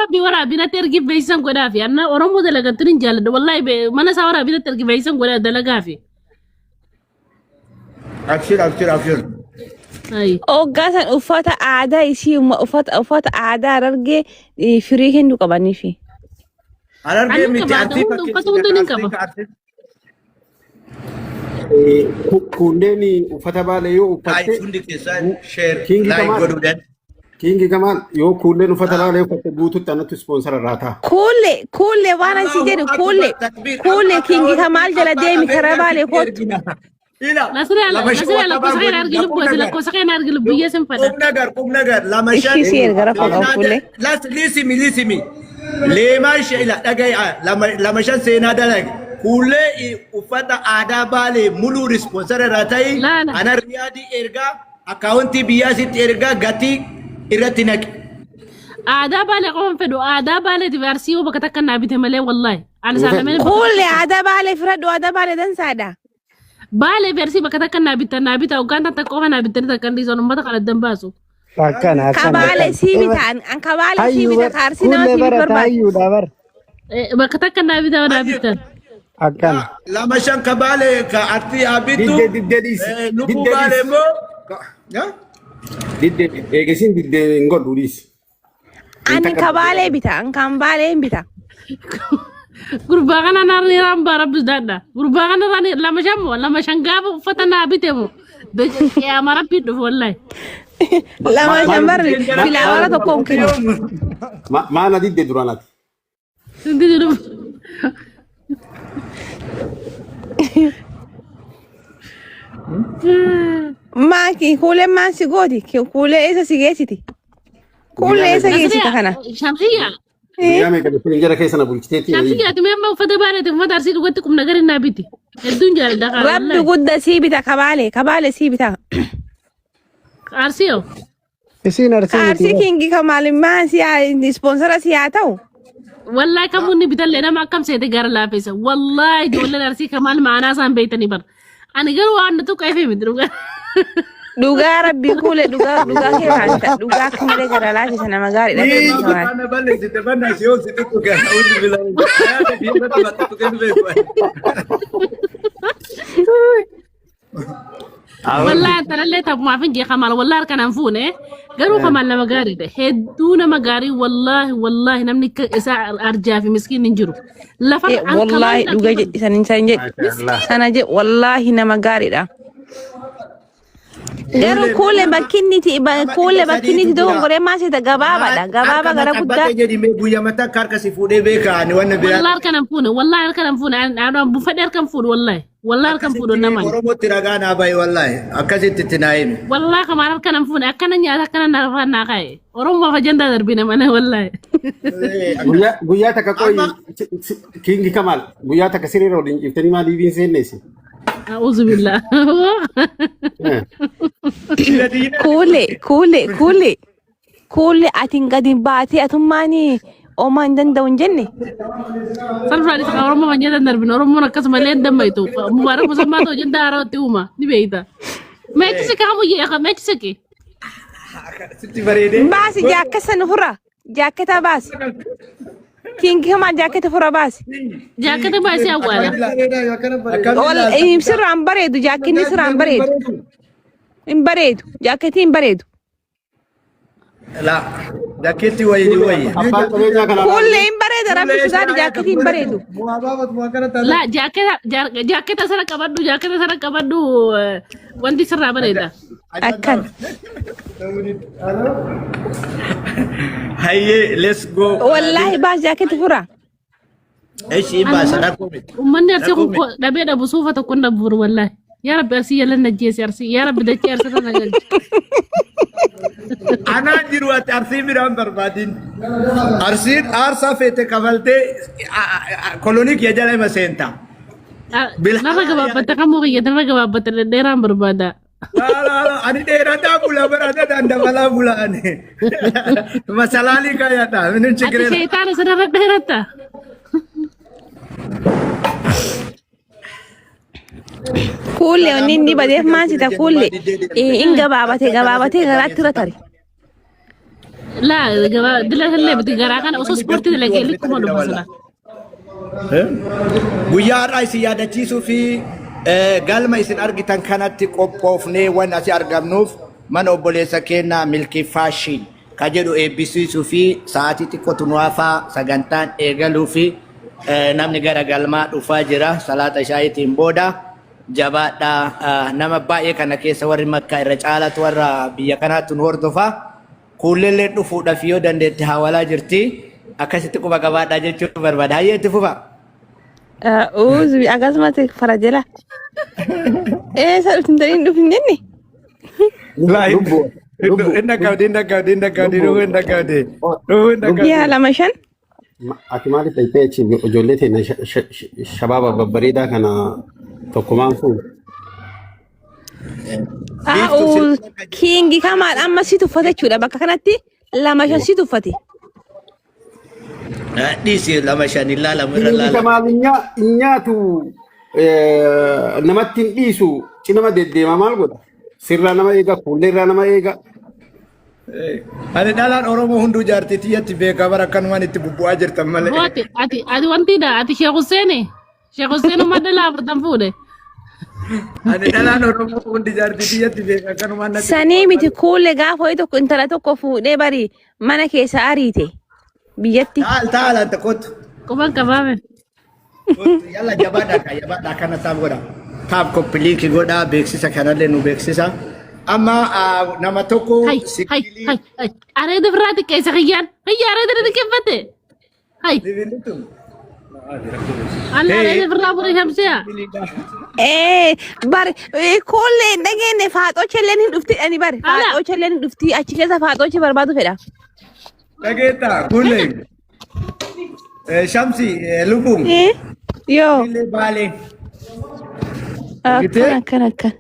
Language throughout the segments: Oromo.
Rabbi waraabi natti ergi beeksisan godhaafi. Anna Oromoo dalagattuun hin jaalladhu. Wallaahi mana isaa waraabi natti ergi beeksisan godhaa dalagaafi. Abshir abshir abshir. Ayi. Hoggaa san uffata aadaa isii uffata aadaa Harargee firii kennuu qabaniifi. Harargee Ani miti qaba, arsii hunda uffata fakkeessite hunda nin arsii qaba. ka arsii. Kunneen uffata baalee yoo Guys uffatte hundi keessan share Kingi like Kamaal godhuudhaan. Kingi Kamaal yoo kuulleen uffata baalee uffatte guututti anatti ispoonsara irraa ta'a. Kuulle kuulle waan ani si Allahu jedhu kuulle akbar takbir amma kuulle kingi akkaawwantii kamaal jala abbaa deemi karaa qabeenyaa baalee sitti kootu. ergina. Ila Nasriyaa lama shan Nasriyaa wata lakkoofsa baan keenya argi godhin lubbuu qub asi nagar. lakkoofsa keenya argi lubbiyyee sin fada. Qub nagar qub nagar lama shan Ishii si erga rakkoo qabu seenaa kuulle. las lisimi lisimi. Leemaan ila dhaga'i lama lama shan seenaa dalage. Kuullee uffata aadaa baalee muluu rispoonsara irraa ta'i Laala. ana riyaadii ergaa akkaawuntii biyyaa sitti ergaa gatii irratti naqi. Aadaa baalee qofa hin fedhu. Aadaa baaleetiif arsii yoo bakka takka naa bite malee wallaahi. Ani isaan lameen bakka Kuulle takka. aadaa baalee firadhu aadaa baalee dansaadha. Baalee fi arsii bakka takka naa bittan naa bita hoggaan takka qofa naa bittanii takka hin dhiisan uummata kana addan baasu. Akkana akkana Kabaalee akkana. sii bita an kabaalee sii Hayyuu bita bar ka arsii nama kuullee sii bitu barata barbaade. hayyuudha bar Bakka takka naa bita naa bittan. akkana. Lama shan ka baalee ka arsii haa bittu. Diddee diddee dhiisi. Lubbuu Diddee baalee dhiisi. immoo. Diddee eegesiin diddee hin godhu dhiisi. Ani Takka kabaalee bita an kan baalee hin bita. Gurbaa kana naan irraan baa rabbis daadha. Gurbaa kana irraan lama shan moo lama shan gaafa uffata naa bite moo qiyaama rabbiin dhufu wallaahi. Lama shan barri filaawara tokko hin kennu. Maana diddee duraan ati. Sinti jedhu. Maa kuuleen maan si gooti kuulee eessa si geessiti? Kuulee eessa geessita kana? Shamsiyyaa. Guyyaa meeqa dhuftee jara keessa na bulchiteetti na diidde. Shamsiyyaa ati mee amma uffata baaleeti uffata arsii dhugatti qubna gari naa biti. Hedduun jaaladha kaa Rabbi wallaahi. gudda sii bita kabaalee kabaalee sii bita. Arsii hoo? Isiin arsii miti Arsii bar. kingi kamaalimmaa si haa ispoonsara si haa ta'u. Wallahi kamuu inni bitallee nama akkam seete gara laafessa. Wallahi ijoolleen arsii kamaal ma'anaa isaan beektanii bar. Ani garuu waan na tuqeef miti dhugaa. Dhugaa rabbii kuule dhugaa dhugaa kee baanta dhugaa akka malee gara laafisa nama gaariidha kingi kamaal. Ana balleessite banna si hoos sitti tuqe. A'uudhu billahi. Ayaata biyya irratti bakka tuqee nu beeku. Wallahi antalallee taphumaaf hin jee kamaal wallahi harka nan fuune garuu kamaal nama gaariidha. Hedduu nama gaarii wallahi wallahi namni akka isaa arjaa fi miskiin hin jiru. Lafa an Wallaahi kamaal dhuga jedhi san san jedhi Maashaallah. sana jedhi wallaahi nama gaariidha. Garuu kuule bakki inni itti kuule bakki inni itti dogongoree maal seeta gabaabaadha gabaaba gara guddaa. Harka jedhi mee guyyaa mataa akka harka si fuudhee beeka ani wanna biraa. Wallahi harka nan fuune wallahi harka nan fuune an buufadhe harka hin fuudhu wallahi wallahi harka hin fuudhu naman. Oromootti ragaa naa bahi wallahi akkasitti itti naa himi. Wallahi kamaal harka nan fuune akkana nyaata akkana na rafaa naa kaa'e Oromoo ajandaa darbine malee wallahi. Guyyaa guyyaa takka qoyi Kingi Kamaal guyyaa takka siree waliin ciiftanii maaliif hin seenne isin? A'uuzu billah. Kuule kuule kuule kuule atiin gadi baatee atummaanii oomaa hin danda'u hin jenne. Salphaan isa Oromoo ajandaa darbine Oromoon akkasuma illee hin dammayitu. Mubaarak musammaa ta'u ajandaa haaraa itti uuma ni beekta. Meechisi kaamu jee meechisi kee. Sitti bareedee. Baasi jaakkessa sana fura jaakketa baasi. Kingi kamaa jaakketa fura baasi. Jaakketa baasii awwaala. Wal sirraan bareedu jaakkinni sirraan bareedu. Hin bareedu jaakketii hin bareedu. La jakkeetti wayii wayii. Abbaan qabeenyaa kanaa Kuullee hin bareeda rabbi sodaadhu jaakketii hin bareedu. La jaakketa jaakketa sana qabadhu jaakketa sana qabadhu wanti sirraa bareeda. Akkan. Hayyee let's go. Wallaahi baas jaaketti fura. Eshi baasa rakkoo miti. Uummanni arsii kun Rakkoo miti. dhabee dhabu suufa tokko hin dhabu wallaahi. Yaa Rabbi arsii jala na jeesi arsii yaa Rabbi dachee arsii irra na galchi. Anaan jiru ati arsii biraan barbaadin. Arsiin aarsaa feete kafaltee kolonii kiyya jala ima seenta. Narra gabaabbatte kamuu kiyya narra gabaabbatte dhedheeraan barbaada. Ani dheerataa bula barata dandabalaa bula ani. Masalaalii kaayadha. Minin Ati chigiree. sheeytaana sanarra dheeratta. Kuullee wanni inni badeef maal sita kuullee in gabaabate gabaabatee garaatti irra tare. Laa gabaa dila illee miti garaa kana osoo Namni ispoortii gartuu dalagee wal likkuma fixaa jira dhufa wallaahi. sila. Guyyaa har'aa isin yaadachiisuu fi galma isin argitan kanatti qophoofnee waan asii argamnuuf mana obboleessa keenyaa Milkii Faashin ka jedhu eebbisiisuu fi sa'aatii xiqqootu nu hafaa sagantaan eegaluu fi namni gara galmaa dhufaa jira salaata ishaa'iitiin booda jabaadhaa nama baay'ee kana keessa warri makkaa irra caalatu warra biyya kanaatti nu hordofa. Kuulleelleen dhufuudhaaf yoo dandeette hawalaa jirti. Akkasitti quba qabaadhaa jechuun barbaada. Hayyee itti fufa. Uuzu akkasumas farajela. Eessa dhuftin ta'in hin dhufin jenne? Lubbu lubbu Inni dhaqqabde, inni dhaqqabde, inni dhaqqabde, lubbu dhufuu hin dhaqqabde. Dhufuu hin dhaqqabde. Yaa 25. Ati maaliif dhaqxee achi ijoollee teenya shabaaba babbareedaa kana tokkumaan fuudhu? Biiftuu A'uuz sirrii kiingi kamaal amma si tuffate jechuudha bakka kanatti 25 si tuffate. Dhiisi 25 hin laalamu irra Kiingi laalama. kamaal hin nyaatu namatti hin dhiisu cinama deddeema maal godha? Sirraa nama eega kuulleerraa nama eega. Ani dhalaan Oromoo hunduu jaartii tiyyatti beekaa bara akkanumaan itti bubbu'aa jirtan malee. Booti ati ati wanti dha ati Sheekh Husseeni. Sheekh Hussein uummata dhala afurtan fuudhe. Ani dhalaan Oromoo hundi jaartii tiyyatti beekaa akkanumaan natti Sanii bubbu'aa miti malee. kuulle gaafa wayii tokko intala tokko fuudhee bari mana keessa ariite biyyatti. Taal taal anta kottu. Quban qabaame. Kottu yalla jabaadhaa ka jabaadhaa kana taaf godha. Taaf koppiliinki godhaa beeksisa kanallee nu beeksisa. Amma nama tokko Hay hay sikilii. hay hay. Areeda birraa xiqqeessa kiyyaan. Kiyya areeda xiqqeeffate. Hay. Sibilitu. Alla Hey. areeda birraa bure shamsiya. Ee bari kuullee hin dhageenye faaxoocha illee hin dhufti ani bari Ala. faaxoocha illee hin dhufti achi keessa faaxoocha barbaadu fedha. Dhageettaa kuullee. Shamsi lubbuun. Ee yoo Illee baalee. Argitee? akkana akkana akkana.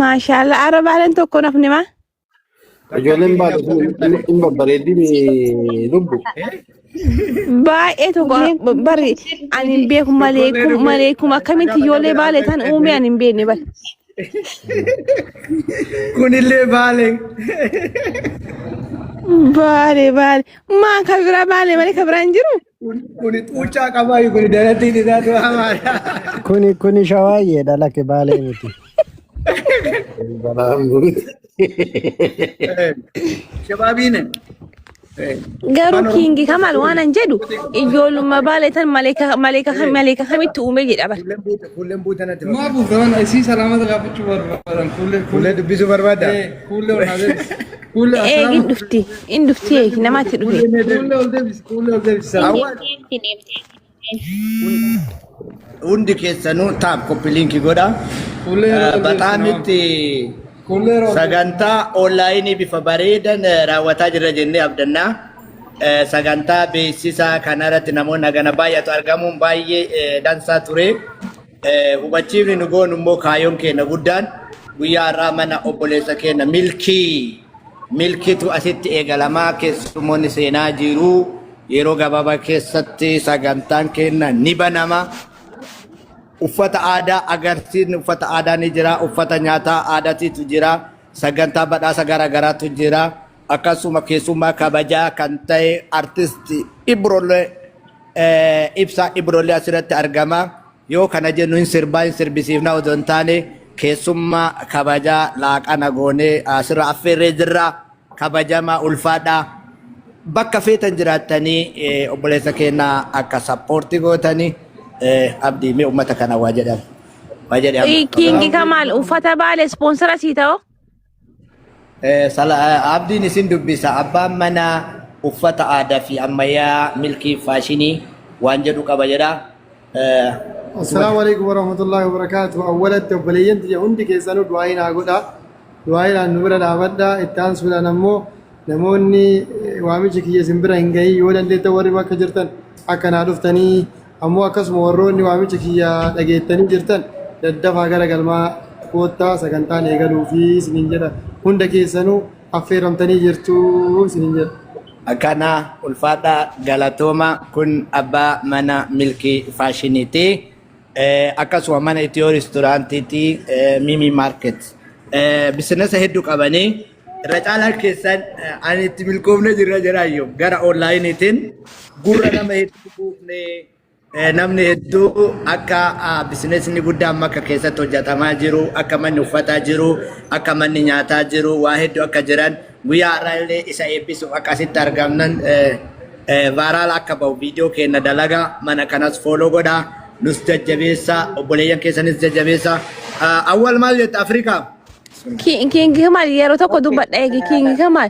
Maashaallah arra baaleen tokko nafni maa. Ijoolleen baate sun hin babbareeddini lubbu. Baay'ee tokko bari ani hin beeku maleekum maleekum akkamitti ijoollee baalee tan uume ani hin beekne bari. Kunillee baalee. Baale baale maa ka biraa baale malee ka biraa hin jiru. Kuni xuuccaa qabaa kuni darattiin isaatu hamaadha. Kuni kuni shawaayyeedha lakke baalee miti. Balaan buute. Shabaabiin. Garuu kiingi kamal waan an jedhu ijoollummaa baalee tan maleeka maleeka maleeka kamitti uume jedha bari. Kuuleen buute kuuleen buute natti Maa fakkaata. buuftaman isii salaamata gaafachuu barbaadan kuullee Kuulee dubbisuu barbaadda? Kuullee ol naa deebisi. Kuullee Eegi hin asalaama. dhufti hin dhufti eegi namatti dhufe. Kuulee mee deebi. Kuullee ol deebisi kuullee ol deebisi salaama. Awwaal. Hundi keessanuu taap koppiliinki godha. Kuullee yeroo ol deebisi Baxaam namaa. itti Kuullee yeroo ol deebisi. sagantaa onlaayinii bifa bareedan raawwataa jirra jennee abdannaa. Sagantaa beeksisaa kanarratti namoonni hagana baay'atu argamuun baay'ee dansaa ture. Hubachiifni nu goonu immoo kaayyoon keenya guddaan guyyaa har'aa mana obboleessa keenya milkii milkitu asitti eegalamaa keessummoonni seenaa jiru. Yeroo gabaabaa keessatti sagantaan keenya ni banama. Uffata aadaa agarsiisni uffata aadaa ni jira. Uffata nyaataa aadaatiitu jira. Sagantaa badhaasa garaagaraatu jira. Akkasuma keessummaa kabajaa kan ta'e artisti Ibrolee Ibsaa Ibrolee asirratti argama. Yoo kana jennu hin sirbaa hin sirbisiifnaa odoo hin taane keessummaa kabajaa laaqana goonee asirra affeerree jirra. Kabajamaa ulfaadhaa. Bakka feetan jiraattanii obboleessa keenya akka sappoortii gootanii abdii mee uummata kana waa jedhan. Waa jedhe amma. Kiingi Kamaal uffata baale ispoonsara sii ta'o. Abdiin isin dubbisa. Abbaan manaa uffata aadaa fi ammayyaa milkii faashinii waan jedhu qaba jedha. Assalaamu alaikum warahmatullahi wabarakatuh. Awwalatti obboleeyyan tiyya hundi keessanuu du'aa'ii naa godha. Du'aa'iidhaan nu bira dhaabadha. Itti aansuudhaan ammoo namoonni waamichi kiyya isin bira hin gahin yoo dandeettan warri bakka jirtan akka naa dhuftanii ammoo akkasuma warroonni waamicha kiyya dhageettanii jirtan daddafaa gara galmaa koottaa sagantaan eegaluu fi isiniin jedha. Hunda keessanuu affeeramtanii jirtu isiniin jedha. Akkana ulfaadhaa galatooma kun abbaa mana milkii faashiniiti. Akkasuma mana Itiyoo restooraantiiti Mimi Market. Bisinesa hedduu qabanii Irra caalaa keessan ani itti milkoofne jirra jedhaayyuu gara onlaayiniitiin gurra nama hedduu buufne. Namni hedduu akka bizinesni guddaan Makka keessatti hojjetamaa jiru, akka manni uffataa jiru, akka manni nyaataa jiru, waa hedduu akka jiran guyyaa har'aa illee isa eebbisuuf akka asitti argamnan viral akka bahu viidiyoo keenya dalagaa mana kanas follow godhaa, nus jajjabeessa, obboleeyyan keessanis jajjabeessa. Awwal maal jetta Afrikaa? King Kamal yeroo tokko dubbadha eegi. King Kamal.